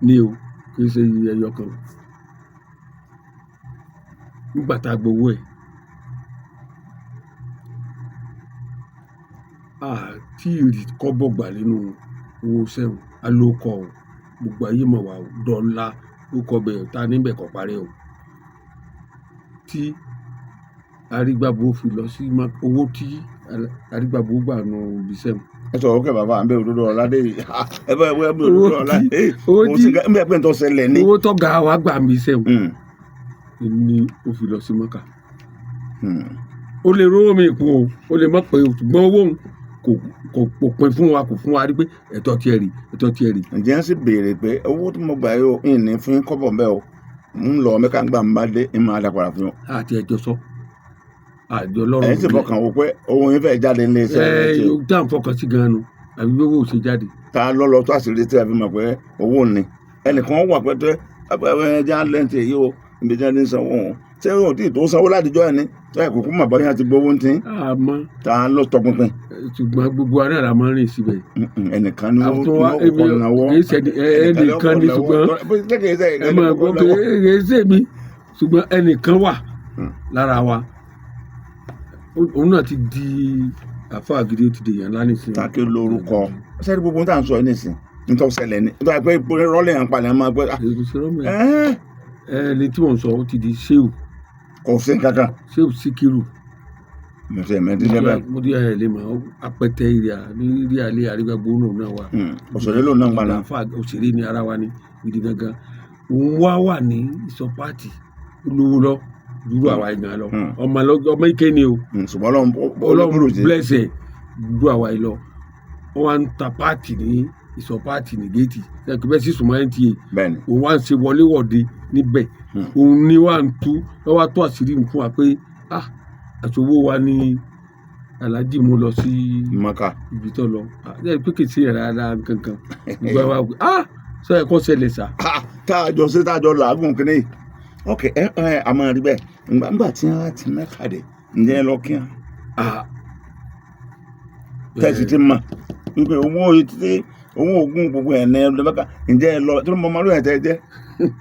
ni o, kì í ṣe ẹyọ kan. Nígbà tá a gbowó ẹ̀, a tí ì rí kọ́bọ̀ gbà nínú owó sẹ́wọ̀n, a ló kọ o, gbogbo ayé mọ̀ wá o, dọ́là ó kọ bẹ̀ ta níbẹ̀ kọ́ parẹ́ o. Tí Arígbábo fi lọ sí owó tí Arígbábo gbà nù ibi sẹ́wọ̀n. Ẹ sọ̀rọ̀ ókè bàbá, à ń bẹ òdodo ọ̀la dé yìí. Ẹ bá ẹ bẹ òdodo Owó ọ̀la tí dé. owó Mo tí sì ń bẹ pé ń tọ́ ṣẹlẹ̀ ni. Owó tó ga wa gbà mí sẹ́wọ̀n ni ó fi lọ sí Mọ́kà. Ó lè rówó mi kún o, ó lè má pé o, ṣùgbọ́n owó òun kò pin fún wa, kò fún wa rí pé ẹ̀tọ́ tiẹ̀ rí, ẹ̀tọ́ tiẹ̀ rí. Ǹjẹ́ ń sì béèrè pé owó tí mo gbà yìí o, ń ní fún yín kọ́bọ̀ mbẹ́ o, ń lọ Mẹ́kà ń gbà ń bá dé, ń máa dá padà fún yín. Àti ẹjọ́ sọ, àjọ lọ́rùn Ẹ̀yin sì nílẹ̀. fọkàn wò pé owó yín fẹ́ jáde nílé iṣẹ́ rẹ̀ ṣe. Ẹ tá à ń fọkàn sí gan-an nu, àbí bí owó ò ṣe jáde. Ta ló lọ tó àṣírí tí a fi mọ̀ pé owó ni? Ẹnìkan wà pé tẹ́ ẹ já lẹ́ǹtì èyí o, ibi tí wọ́n ti ń sanwó òun. Ṣé o tí ì tó sanwó látijọ́ ẹ̀ ni? Ṣé ìkókó mọ̀ bóyá ti gbowó ń tí? Àmọ́ Ta ló tọpinpin? Ṣùgbọ́n gbogbo wa náà la máa ń rìn síbẹ̀. Ẹnìkan ni ó Àwọn tó wá kọ́ náwó. kì í ṣe ẹnìkan ni, ṣùgbọ́n ẹ máa gbọ́ pé kì í ṣe mi, ṣùgbọ́n ẹnìkan wà lára wa. Òun náà ti di àfáà gidi, ó ti dèèyàn ńlá nísìnyí. Take lórúkọ. Ṣé gbogbo ohun tá à ń sọ yìí nísìn? Nítorí ṣẹlẹ̀ ni. Nítorí pé rọ́lẹ̀ yẹn ń palẹ̀ máa pẹ́. Èyí ṣe rọ́mọ̀ ẹ̀. Ẹni tí mò ń sọ, ó ti di Ṣéù. Kò sí nǹkan kan. Ṣéù Síkírù. Mo ti ẹ̀mẹ́ dídẹ́ bẹ́ẹ̀. Mo ti ẹ̀ lè mọ̀ apẹtẹ ìrì ní alẹ́ Arígbágbó náà wà. Òṣèré lòun náà ń padà. Àfáà òṣèré ni ara wa ni gidi gangan. Òun wá wà ní ìsọpáàtì, olówó lọ dúró àwa ìgbà lọ. Ọmọ ike ni o. Ṣùgbọ́n Ọlọ́run Ọlọ́run bless ẹ̀ dúró àwa yìí lọ. Wọ́n wá ń ta páàtì ní ìsọpáàtì ní géètì. Ṣé bẹ́ẹ̀ sì súnmọ́ NTA? Bẹ́ẹ̀ni. Òun wá ń ṣe wọléwọ̀de níbẹ̀. Òun ni wá ń tú, wọ́n wá tó àṣírí fún wa pé ah, àṣòwò wa ní Alhaji mú lọ sí Mọ́kà. ibi tó lọ. Ẹ pé kì í ṣe rárá kankan. Gbogbo wa ah, sọ ẹ kọ́ ṣẹlẹ̀ sá. Tá a jọ ṣe, tá a jọ làágùn kínní yìí. Ok, ẹ ẹ a máa rí bẹ́ẹ̀. Ngbà tí wọ́n ti Mẹ́kà dé, ǹjẹ́ ẹ lọ kí wọn? Tẹ̀sí ti mọ̀ wípé owó tí owó oògùn gbogbo ẹ̀ ní ẹ Mẹ́kà, ǹjẹ́ ẹ lọ tí mo máa lóyún ẹ̀ tẹ́ jẹ́?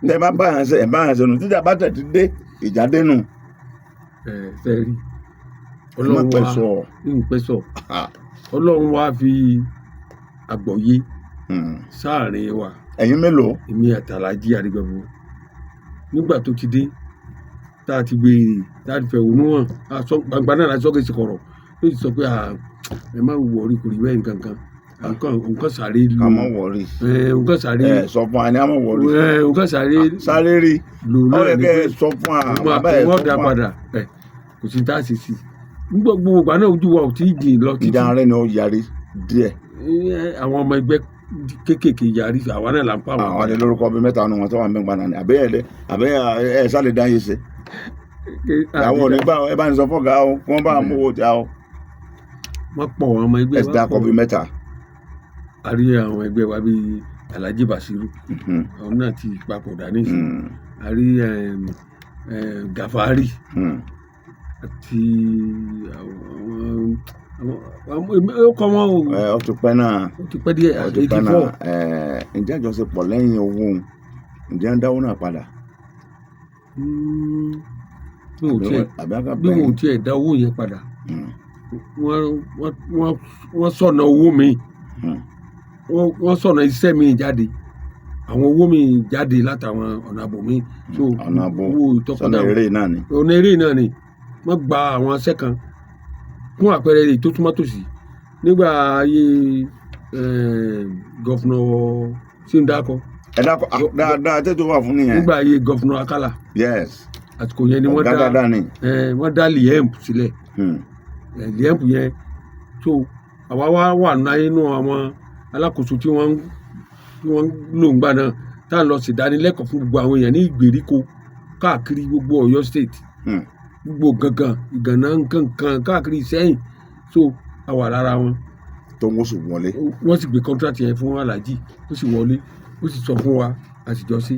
Tẹ́ bá bá yàn ṣe, ẹ̀ bá yàn ṣe nù. Tíjà bá tẹ̀ ti dé, ìjà dé nù. Ẹ fẹ́ rí. Ẹ má Ọlọ́run pẹ́ wa sọ. ń pẹ́ sọ. Ọlọ́run wa fi àgbọ́yé sáàrin wa. Ẹ̀yin mélòó? Èmi àti Alhaji Arígbágbó. Nígbà tó ti dé, tá a ti béèrè, tá a ti fẹ̀hónú hàn, a sọ gbangba náà la sọ kìí ṣe kọ̀rọ̀. Ó sì sọ pé ẹ má wọrí, kò rí bẹ́ẹ̀ nǹkan kan. Nǹkan sáré lò. Ká má wọrí. Nǹkan sáré. Ẹ sọ fún wa ni a má wọrí. Nǹkan sáré. Sáré rí. Lò Ó náà yẹ ni kẹ́ pé ẹ sọ fún wa, òun bàbá ẹ òun sọ ọ̀dà fún wa. padà. Kò sí tá a ṣe sí i. Nígbà gbogbo ìgbà náà ojú wa ò tí ì jìn lọ títí. Ìjà rẹ ni ó yarí díẹ̀. Àwọn ọmọ ẹgbẹ́ kéékèèké yarí, àwa náà là ń pa àwọn. Àwọn adé lórúkọ bíi mẹ́ta nu wọn tó wà ń gbà náà ni. Àbẹ́ ẹ̀ àbẹ́ ẹ̀ sálẹ̀ dá yé ṣe. Àwọn ò ní gbà ẹ bá ní sọ fọ́gà o, kí wọ́n bá mú owó jà o. Wọ́n pọ̀, àwọn ọmọ ẹgbẹ́ Ẹ wa sì dákọ̀ pọ̀. bíi mẹ́ta. A rí àwọn ẹgbẹ́ wa bíi Alhaji Basiru. Àwọn náà ti papòdà nísìnyí. A rí Gafari àti àwọn ó kọ́ wọn o. Ẹ ó ti pẹ́ náà. Ó ti pẹ́ díẹ̀, Ó ti pẹ́ 84. náà. Ǹjẹ́ àjọṣepọ̀ lẹ́yìn owó òun, ǹjẹ́ ń dáwó náà padà? Bí wọn ò tiẹ̀ Àbí àgbà bí wọn ò bẹ́ẹ̀. tiẹ̀ dá owó yẹn padà. Wọ́n sọ̀nà owó mi. Wọ́n sọ̀nà iṣẹ́ mi jáde. Àwọn owó mi jáde látàwọn ọ̀nà àbò mi. So, Ọ̀nà àbò owó ìtọ́kọ̀dá sọ̀nà eré náà ni. Ọ̀nà eré náà ni. Wọ́n gba àwọn iṣẹ́ kan fún àpẹẹrẹ èyí tó túmọ̀ tòsí. Nígbà ayé gọ́fúnà Ṣíńdákọ. Ẹ dákọ̀ ah, dáadáa tètè wà fún nìyẹn. Nígbà ayé governor Akálà. Yes. Àsìkò yẹn ni wọ́n Ọ̀gá dá dáadáa ni. Wọ́n dá LIEMP sílẹ̀. LIEMP yẹn tó àwa wá wà nínú àwọn alákòóso tí wọ́n ń lò ńgbà náà, tá à ń lọ ṣèdánilẹ́kọ̀ọ́ fún gbogbo àwọn èèyàn ní ìgbèríko káàkiri gbogbo Ọ̀yọ́ State, gbogbo gangan Ìgànná, nǹkankan káàkiri Ìsẹ́yìn. So a wà lára wọn. Tó ń wọ́sù wọlé. Wọ́n sì gbé contract yẹn fún Alhaji, ó sì wọlé, ó sì sọ fún wa, a sì jọ sí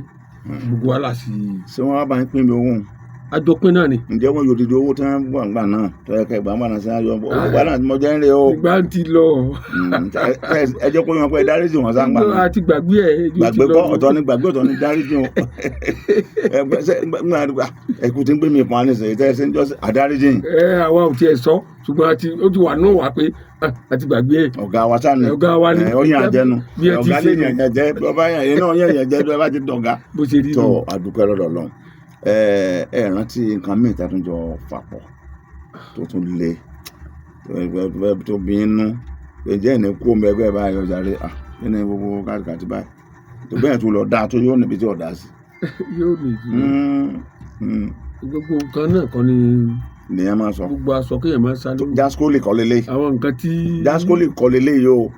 gbogbo wa là sì. Ṣé wọ́n wá bá ń pín mi owó? Àjọpín náà ni. Ǹjẹ́ wọ́n yóò dídí owó tí wọ́n gbà ńgbà náà tó yẹ kẹ́ gbà ńgbà náà sí ayọ̀ owó gbà náà tí mo jẹ́ ń rè o? Ìgbà ń ti lọ. Ẹ jẹ́ kó yín pé dáríjì wọn sá ńgbà náà. Àti gbàgbé ẹ̀ yóò ti Gbàgbé lọ. kọ́, ọ̀tọ̀ ni gbàgbé, ọ̀tọ̀ ni dáríjì o. Ẹgbẹ́ ṣe ńgbà ẹkú tí ń gbé mi pọn ní sèyí tẹ́ ẹ ṣe ń jọ́ sí àdáríjì. Ẹ àwa ò tiẹ̀ sọ, ṣùgbọ́n ó ti wà náà wá pé ah, àti gbàgbé ẹ̀. Ọ̀gá wa sá ni. Ọ̀gá wa ni. Ẹ, ó yàn àjẹnu. Bí ẹ ti Ọ̀gá ṣe lè nù. yàn yàn jẹ bí ọba yàn yẹn náà yàn yàn jẹ bí ọba ti dọ̀gá. Bó ṣe rí Tọ nù. àdúpẹ́ lọ́dọ̀ Ọlọ́run. Ẹ ẹ rántí nǹkan míì tá a tún jọ fàpọ̀ tó tún le tó bí inú ǹjẹ́ ìní kú omi ẹgbẹ́ báyìí ọjà rẹ ah kí ni gbogbo kàtìkàtì báyìí tó bẹ́ẹ̀ tó lọ dáa tó yóò níbi tí ọ̀dà sí. Yóò lè jù gbogbo nǹkan náà kọ́ ni. Nìyẹn máa sọ. Gbogbo aṣọ kéèyàn máa ń sá lóru. Jaskoli kọ́ lélẹ̀. Àwọn nǹkan tí. Jaskoli kọ́ lélẹ̀ yìí o.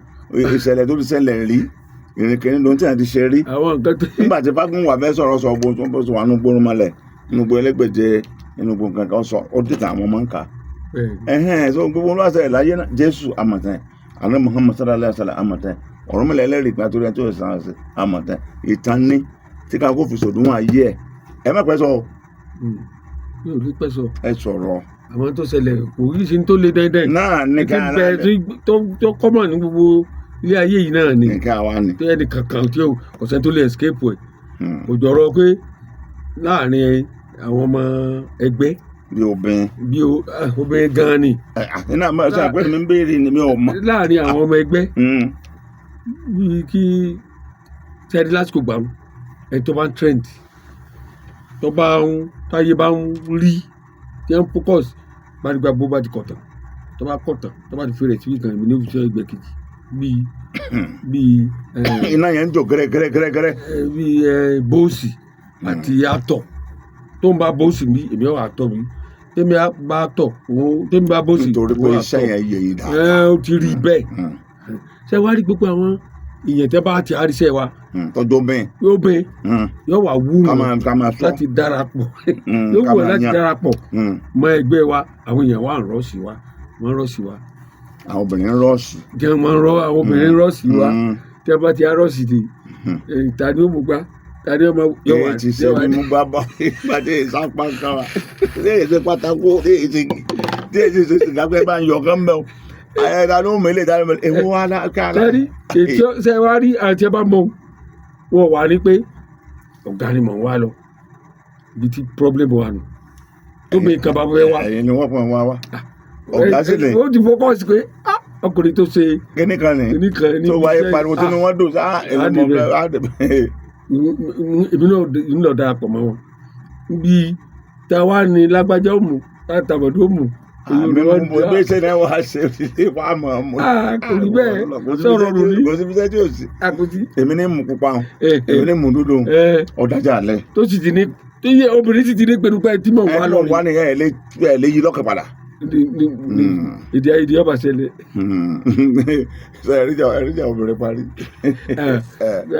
Ìṣẹ̀lẹ̀ tó ti ṣẹlẹ̀ rí, ìrìnkìrìn ló ń tẹ̀ ti ṣe rí. Àwọn nǹkan tí. Nígbà tí Fágúnwà fẹ́ sọ̀rọ̀, sọ gbogbo tó ń bọ̀ sọ wà nínú gbórùn mọ́lẹ̀ nínú gbó ẹlẹ́gbẹ̀jẹ nínú gbó nǹkan kan sọ ó dìtà àwọn ọmọ ń kà. Bẹ́ẹ̀ ni. Ẹhẹn, so gbogbo olúwa ṣẹlẹ̀ láyé náà, Jésù àmọ̀tẹ́, àná Muhammad sallallahu alayhi wa sallam àmọ̀tẹ́, Ọ̀rúnmìlà ẹlẹ́rìí ìgbà tó rẹ tó sàn sí àmọ̀tẹ́. Ìtàn ní tí ká kó fi sòdúnwọ̀n ayé ẹ̀. Ẹ má pẹ́ sọ o. Mi ò ní pẹ́ sọ. Ẹ sọ̀rọ̀. Àwọn tó ṣẹlẹ̀ kò rí sí tó le dandan. Náà ní ká Tí bẹ tó kọ́mọ̀ ní gbogbo ilé ayé yìí náà ni. Ní ká wá ní. Tó ẹnì kankan tí kò sẹ́ni tó lè escape ẹ̀. Kò jọ̀rọ̀ pé láàrin àwọn ọmọ ẹgbẹ́. Bí obìnrin. Bí obìnrin gan ni. Ẹ àti náà mo sọ pé mi ń béèrè ni, mi ò mọ̀. Láàrin àwọn ọmọ ẹgbẹ́, bíi kí sẹ́ẹ̀dí lásìkò gbà wọn, ẹni tó bá ń trend, tó bá ń táyé bá ń rí tí wọ́n ń focus bá ti gba bó bá ti kọ̀tàn, tó bá kọ̀tàn, tó bá ti fi rẹ̀ síbi kan, èmi ní òfìsẹ́ ẹgbẹ́ kejì bíi Iná yẹn ń jò gẹ́rẹ́gẹ́rẹ́gẹ́rẹ́. Bíi bóòsì àti àtọ̀ tó ń bá bóòsì mi, èmi ò àtọ̀ mi, tèmi á bá tọ̀ òun, tèmi bá bóòsì Nítorí pé òun iṣẹ́ àtọ̀. yẹn yẹ yín Ẹ dáadáa. ó ti rí bẹ́ẹ̀. Ṣé wàá rí gbogbo àwọn ìyẹn tẹ́ bá ti àríṣẹ́ wa, Tọ́jú obìnrin. Yóò bẹ yóò wà wú Ká wọn máa ká máa sọ. láti darapọ̀, yóò Ká wù wọn máa láti yan. darapọ̀ mọ́ ẹgbẹ́ wa. Àwọn èèyàn wa ń rush wa, wọ́n rush wa. Àwọn obìnrin ń rush. Jẹ́ wọ́n rọ́ àwọn obìnrin rush wa. Tẹ́ bá ti rush dé, ta ni ó mú gbá, ta ni ó máa yóò wà Èyí ti ṣe yóò wà mímú gbá bọ́ ìgbà tí èyí sápá kan wa, tí èyí ṣe pátákó, tí èyí ṣe sìgá pé bá ń yọ kán bẹ́ẹ̀ o. Ẹ ta ló mú ilé, ta ló mú ilé ewu wa lá ká lá. Sẹ́rí ètò ṣe wá rí àti ẹ bá mọ wọn wà ní pé ọ̀gá ni mò ń wá lọ ibi tí problem wà nù tóbi nǹkan bá fẹ́ wá. Ẹ̀yin ni wọ́n pọ̀ wá wá. Ọ̀gá sì lè. Ó ti focus pé ah, ọkùnrin tó ṣe Kíní kan ní kíní kan ní tó wáyé iṣẹ́, pariwo tí ah, wọ́n dùn sá èmi á mọ̀ débẹ̀. bẹ́ẹ̀ á débẹ̀. Èmi náà darapọ̀ mọ́ wọn bí táwa ni lágbájá ó mú látàbọ̀dó ó mú. Àmì mo gbé ṣe náà wá ṣe ṣe wá mọ̀ ọ́ mọ̀. Ah, kò rí bẹ́ẹ̀. Sọ̀rọ̀ rò ní. Kò síbi iṣẹ́ tí ò sí. Àkùtì. Èmi ní mú pupa hàn, èmi ní mú dúdú hàn, ọ̀dájà alẹ́. Tó sì ti ní tíyẹ obìnrin sì ti ní pẹ̀lú pé tí mò ń Ẹ wá lọ lọ wá nìyẹn, ẹ lè yí lọ́kàn padà. ní èdè àìyedè ọba ṣẹlẹ̀. Sọ ẹ̀ríjà obìnrin parí.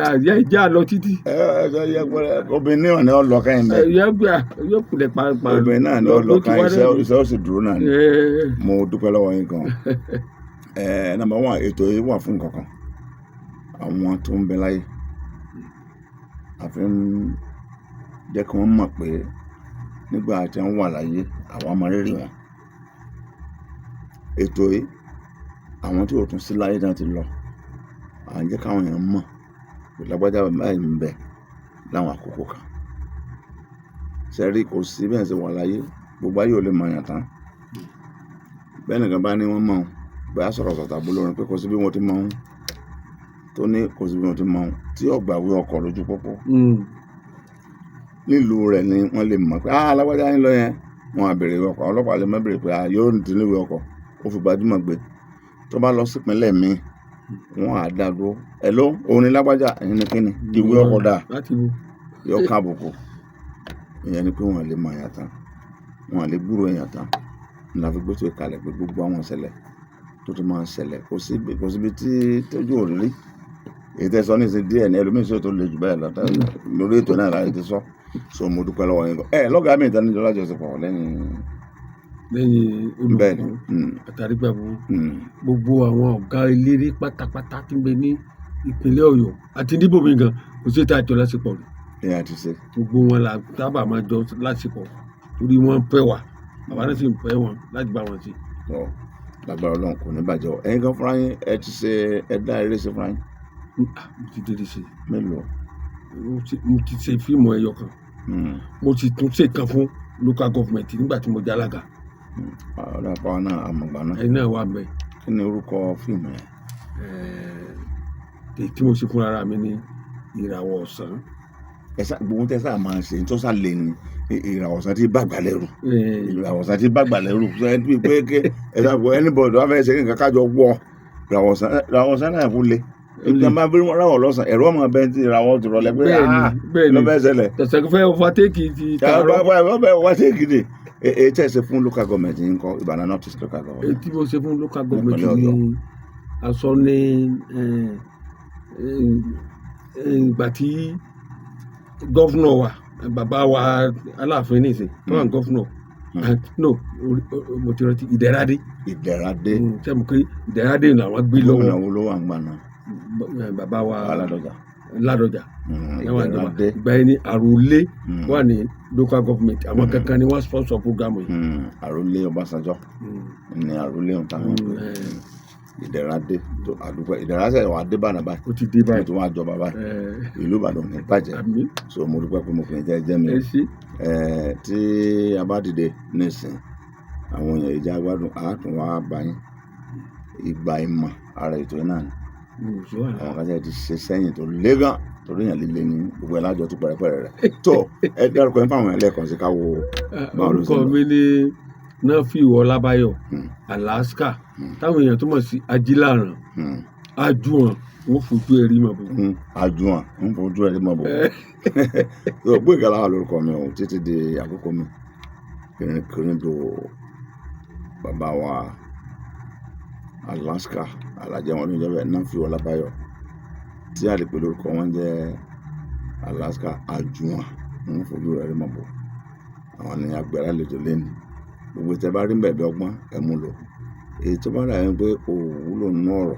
Àyà ìjà lọ títí. Ẹ ẹ sọ yẹ pé obìnrin náà ni ọlọ kẹ́yìn bẹ́ẹ̀. Yẹ gbà yóò kulẹ̀ pa. Obìnrin náà ni ọlọ kan, iṣẹ́ ó sì dúró náà ni. Mo dúpẹ́ lọ́wọ́ yín gan. Ẹ number one, ètò yìí wà fún nǹkan kan. Àwọn tó ń bẹ láyé, àfi ń jẹ́ kí wọ́n mọ̀ pé nígbà tí wọ́n wà láyé, àwa mọ rírì wọn. Ètò yìí, àwọn tí ò tún sí láyé náà ti lọ, à ń jẹ́ káwọn èèyàn mọ̀ pé lágbájá báyìí ń bẹ láwọn àkókò kan. Ṣé rí, kò sí bẹ́ẹ̀ ṣe wà láyé, gbogbo ayé ò lè mọ̀ èèyàn tán. Bẹ́ẹ̀ nìkan bá ní wọ́n mọ̀ ọ́n, bóyá sọ̀rọ̀ sọ̀tà bó lórin pé kò sí bí wọ́n ti mọ̀ ọ́n, tó ní kò sí bí wọ́n ti mọ̀ ọ́n, tí ó gbàwé ọkọ̀ lójú pópó. Nílùú rẹ̀ ni wọ́n lè mọ̀ pé ah, lágbájá ń lọ yẹn, wọ́n á bèrè ìwé ọkọ̀. Àwọn ọlọ́pàá lè má bèrè pé ah, yóò dín ní ìwé ọkọ̀, ó fi gbajúmọ̀ gbé. Tó bá lọ sí ìpínlẹ̀ mi, Wọ́n á dá dúró. Ẹ ló orin lágbájá ẹ̀yin ni kíni ìwé ọkọ̀ dà Láti wo. Yọ káàbùkù. Ìyẹn ni pé wọ́n lè mọ èèyàn tán, wọ́n lè gbúrò èèyàn tán. Ní la fi gbé tó ìkàlẹ̀ pé gbogbo àwọn ìṣẹ̀lẹ̀ tó tún máa ń ṣẹlẹ̀ kò síbi tí tójú ò rí. Èyí tẹ́ sọ nísìnyí díẹ̀ ní ẹlòmíín sọ tó le jù bẹ́ẹ̀ lọ lórí ètò náà láti ti sọ. So mo dúpẹ́ lọ́wọ́ yín gan. Ẹ lọ́gàá mi ìdánilọ́ lájọṣepọ̀ lẹ́yìn Lẹ́yìn bẹ́ẹ̀ ni. Olùkọ́ àtàrígbàbọ̀, gbogbo àwọn ọ̀gá eléré pátápátá tí ń bẹ ní ìpínlẹ̀ Ọ̀yọ́ àti níbòmí gan, kò sí ètò àjọ lásìkò rẹ̀. Ìyẹn àti ṣe. Gbogbo wọn la sábà máa jọ lásìkò torí wọ́n ń fẹ́ wa, àwa náà sì ń fẹ́ wọn láti bá wọn ṣe. Tọ́ lágbára Ọlọ́run kò ní bàjẹ́ o. Ẹ̀yin gan fúnra yín, ẹ ti ṣe, ẹ dá eré ṣe fúnra yín? Mo ti dédé ṣe. Mélòó? Mo ti ṣe fíìmù ẹyọ kan. Mo sì tún ṣe kan fún local government nígbà tí mo jẹ́ alága. Ọ̀dà pàwọn náà àmọ̀gbà náà. Ẹ̀yin náà wà mẹ́. Kí ni orúkọ fíìmù yẹn? Èyí tí mo ṣe fúnra ara mi ní Ìràwọ̀ Ọ̀sán. Ẹ sá gbogbo tẹ sáà máa ń ṣe tó sá lè ní Ìràwọ̀ Ọ̀sán tí bàgbà lẹ́rù. Ìràwọ̀ Ọ̀sán tí bàgbà lẹ́rù. Ẹ bí pé ké ẹ sá gbọ́ anybody wọ́n fẹ́ ṣe nǹkan kájọ wọ Ìràwọ̀ Ọ̀sán. Ìràwọ̀ Ọ̀sán náà kú le. Ìgbà máa bí ráwọ̀ lọ́sàn ẹ̀rọ ọmọ bẹ́ẹ̀ tí ìràwọ̀ ti rọlẹ̀ pé ah Bẹ́ẹ̀ni. ló fẹ́ ṣẹlẹ̀. Tọ̀sẹ̀ fẹ́ overtake ti tààrọ̀. Wá sí èkìtì. Èyí tẹ̀ ṣe fún local government yín kọ́, Ìbàdàn North East local Èyí government. tí mo ṣe fún local government Nípínlẹ̀ ní Ọ̀yọ́. aṣọ ní ìgbà tí governor wa, bàbá wa Aláàfin nìsín tó wà ní governor, no, mo ti rántí, Ìdẹ̀radé. Ìdẹ̀radé. Ṣé mo pé Ìdẹ̀radé làwọn gbé lọ́wọ́. Gómìnà wo ló wà ń gbà náà? Bàbá wa Aládọjà. Ládọjà. Ẹwà ìjọba. Ìdẹ̀radé. Ìgbà yẹn ni àròlé wà ní local government, àwọn kankan ni wọ́n sponsor program yìí. Àròlé Ọbásanjọ́ ní àròlé ọ̀hún táwọn ń pè. Ìdẹ̀radé tó àdúgbò Ìdẹ̀ra sẹ̀ wà dé bànà báyìí. Ó ti dé Mo báyìí. tún wá jọba báyìí. Ìlú Ìbàdàn ò ní bàjẹ́. Àmín. So mo dúpẹ́ pé mo pè é jẹ́ jẹ́ mi. Ẹ ṣé. Tí a bá dìde nísìn àwọn èèyàn ìjà gbádùn á tún wá bá yín. Ìgbà ìmọ̀ ara ètò yìí náà ni. Sí wàhálà. Àwọn kan tẹ́ ti ṣe sẹ́yìn tó lé gan torí èèyàn líle ní gbogbo ẹ̀ lájọ tó pẹ̀rẹ̀pẹ̀rẹ̀ rẹ̀. Tó ẹ dárúkọ yín fáwọn ẹlẹ́ẹ̀kan sí ká wo báwo ló ṣe Orúkọ lọ. mi ní Nafiu Ọlábáyọ̀ Alaska, táwọn èèyàn tó mọ̀ sí Ajílàràn. Ajuwọ̀n wọ́n fojú ẹ̀rí mọ̀ bò. Àjùwọ̀n ń fojú ẹ̀ mọ̀ bò. So Gbóyèga Lawal lórúkọ mi ò títí di àkókò mi. Kìrìnkìrìndò bàbá wa Alaska Alajẹ wọn ló ń jẹ́ bẹ́ẹ̀, Nafiu Ọlábáyọ̀ tí a lè pè lórúkọ wọn jẹ́ Alaska Àjùwọ̀n ń fojú rẹ̀ rí mọ̀ bò. Àwọn ni agbára àlejò lẹ́nu. Gbogbo tẹ bá rí ń bẹ̀bẹ̀ ọgbọ́n ẹ mú lò. Èyí tó bá dà yín pé kò wúlò nínú ọ̀rọ̀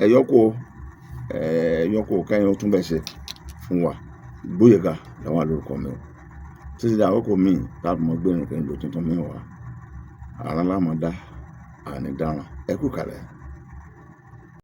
ẹ yọ kó, ẹ yọ kó kẹ́yìn ó tún bẹ̀ ṣe fún wa. Gbóyèga Lawal lórúkọ mi o. Títí di àkókò mi tá a mọ̀ gbé ìrìnkèrindò tuntun mi wá. Àrán lámọ̀ dá, àní dáràn. Ẹ kú ìkàlẹ̀.